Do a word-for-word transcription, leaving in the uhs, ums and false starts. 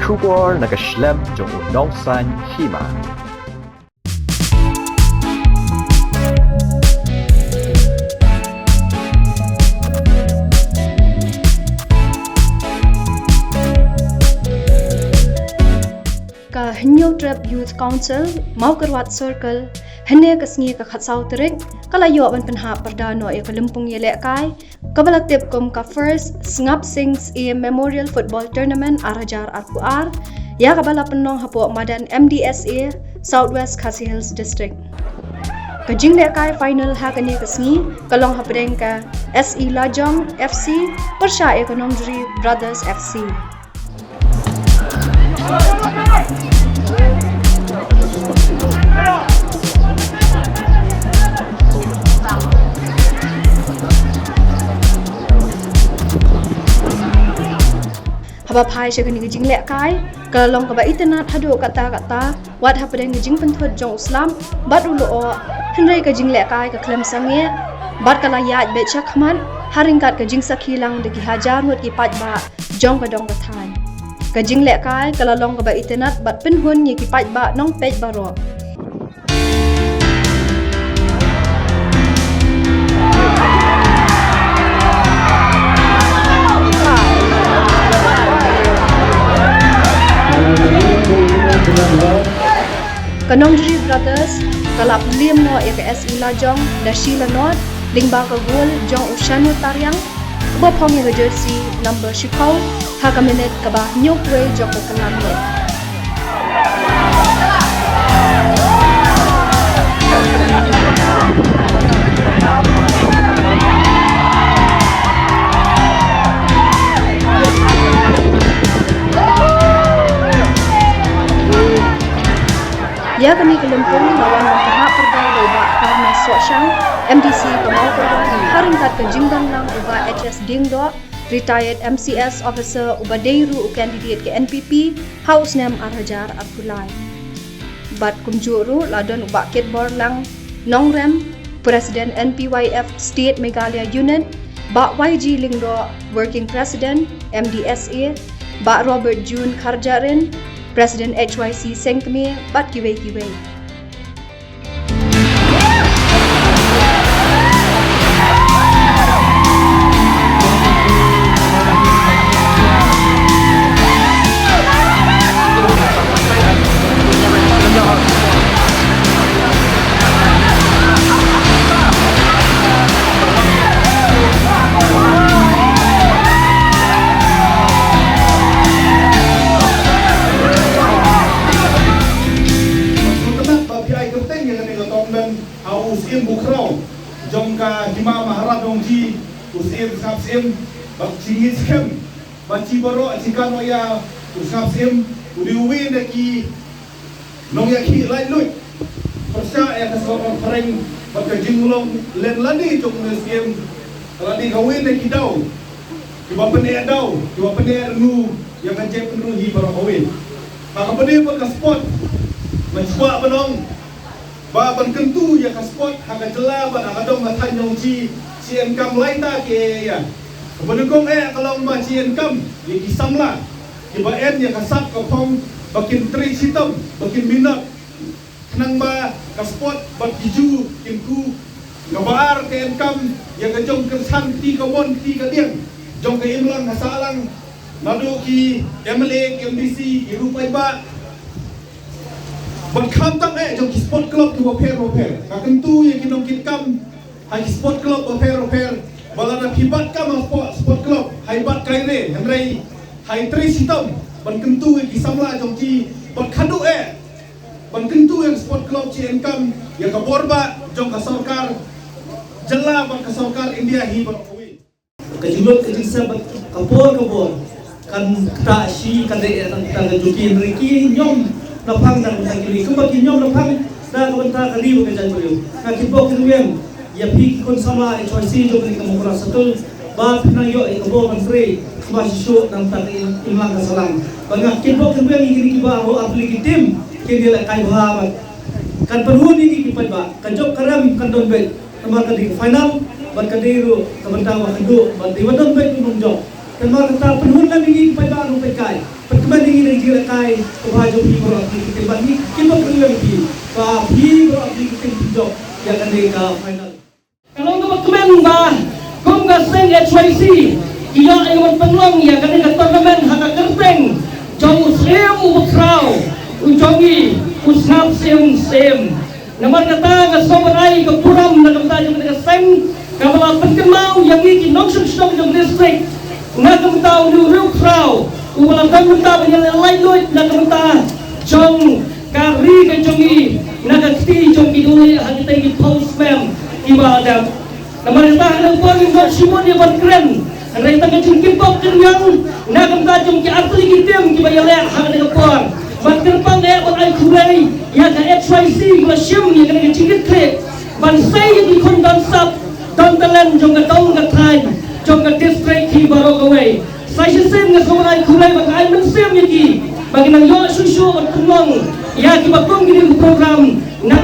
Khubor na ka shlem jong u nongsan hima. Ka Hynñiewtrep Youth Council, Mawkyrwat Circle, hynne ka sngi ka khatsaw tarik, ka la ïoh ban pynhap pyrda noh ïa ka lympung ïalehkai, kaba la tip kum ka First Sngap Sing Syiem Memorial Football Tournament ar hajar arphew ar, ïa kaba la pynlong hapoh madan M D S A, South West Khasi Hills District. Ka jinglehkai final ha kane ka sngi, ka long hapdeng ka S E Lajong F C, pyrshah ïa ka Nongjri Brothers F C. Haba phai sha kane ka jinglehkai, ka long kaba itynnad haduh katta katta, wat hapdeng ka jingpynthut jong u slap bad u lyoh, hynrei ka jinglehkai ka khlem sangeh bad ka la ïaid beit shakhmat, ha ryngkat ka jingsakhi lang da ki hajar ngut ki paidbah jong ka dong ka thaiñ. Ka jinglehkai ka la long kaba itynnad bad pynhun ïa ki paidbah nongpeit baroh. Ka Nongjri Brothers ka la pynliem noh ïa ka S E Lajong da shi la nod, lyngba ka gol jong u Shanu Tariang, uba phong ïa ka jersey number shiphew ha ka minit kaba hynñiewphew jong ka kyllon miet. Ïa kane ka lympung la wan ban pynhap pyrda da u Bah Karma Sohshang, M D C ka Mawkyrwat, ha ryngkat ka jingdon lang u Bah H S Diengdoh, retired M C S officer, uba dei ruh u candidate ka N P P ha u snem ar hajar arphew lai. Bad kumjuh ruh la don u Bah Kitborlang Nongrem, President N P Y F State Meghalaya Unit, Bah Y G Lyngdoh, Working President M D S A, Bah Robert June Kharjahrin, President H Y C Sengkmie, bad kiwei kiwei. Sngewtynnat ba phi ai kyrteng ïa kane ka tournament ha u Syiem Bukhraw jong ka Hima Maharaj Dongji, u Syiem Sngap Syiem, bad jingngeit skhem ba shi baroh shi kan ïa u Sngap Syiem u dei uwei na ki nongïakhih laitluid pyrshah ïa ka sorkar phareng bad ka jinglong lem lade jong u Syiem. Ka la dei kawei na ki daw kiba pyneh daw, kiba pyneh rnu ïa ka jaitbynriew hi baroh kawei. Ha kaba dei bad ka sport, nga kwah ban ong ba ban kyntu ïa ka sport ha ka jylla bad ha ka dong ka thaiñ jong ngi, shi enkam lai ta ki ïa. Kaba nyngkong eh ka long ba shi enkam ïa ki samla kiba en ïa ka sap ka phong ba kin trei shitom, ba kin minot. Khnang ba ka sport bad ki ju kin kiew. Kaba ar ka enkam ïa ka jong kyrsan kti ka won kti ka diang jong ka imlang ka sahlang, naduh ki M L A, ki M D C, ki ruh paidbah. Bad khamtam eh jong ki sport club kiba pher ba pher. Nga kyntu ïa ki nongkitkam ha ki sport club bapher bapher ba lada phi bat kam ha sport, sport club, ha i bat kai re, hynrei ha i trei shitom ban kyntu ïa ki samla jong ki, bad khadduh eh ban kyntu ïa ki sport club shi enkam ïa ka bor bah jong ka sorkar jylla bad ka sorkar India hi baroh kawei. Ka jinglut ka jingsep bad ka bor ka bor kan ktah shi kan dei tang tang ka juki, hynrei ki ñiom na phang na ka bynta ki ri, kumba ki ñiom na phang na ka bynta ka ri bad ka jaitbynriew. Nga kitbok kitrwiang ïa phi ki khun samla H Y C jong kane ka Mawkyrwat Circle ba phi nang ïoh ïa ka bor ban trei kumba shisha na ka bynta ka im-, imlang ka sahlang. Bad nga kitbok kitrwiang ïa kine kiba arphew ar tylli ki team kin ïalehkai bha bad kan pynhun ïa kine ki paidbah. Ka jop ka rem kan don beit. Namar ka dei ka final bad ka dei ruh ka bynta ba kynduh bad dei ba don beit ki nongjop. Namar kata pynhun lem ïa ki paidbah ruh peit kai. Peit Mynta ngi dang jingïalehkai, ko bha jong phi baroh ki ktien, ban ngi kynmaw pynlong phi ba phi baroh ki ktien phi jop ïa kane ka final. Ka long kaba kmen ba kum ka seng H Y C ki ïoh ïa ka ban pynlong ïa kane ka tournament ha ka kyrteng jong u Syiem uba khraw u jong ngi, u Sngap Syiem Syiem. Namar kata nga sngewbha ban ai ka burom na ka bynta jong ka seng kaba la pynkynmaw ïa ngi ki nongshong shnong jong district, na ka bynta u riewkhraw uba la don bynta ban ïaleh laitluid na ka bynta jong ka ri ka jong ngi, na ka kti jong ki dohlieh ha kitei ki phew snem kiba la dep. Namar kata ha kane ka por ngin don shibun ïa ban kren, hynrei tang ka jingkyrpad ka jong ngi na ka bynta jong ki artylli ki tim kiba ïaleh ha kane ka por, ban kyrpad eh ban ai khublei ïa ka H Y C kiba shim ïa kane ka jingkitkhlieh ban sei ïa ki khun don sap don talent jong ka dong ka thaiñ jong ka district hi baroh kawei. Sa shisien nga sngewbha ban ai khublei bad ai mynsiem ïa ki ba ki nang ïoh shuh shuh ban pynlong ïa kiba kum kine ki program na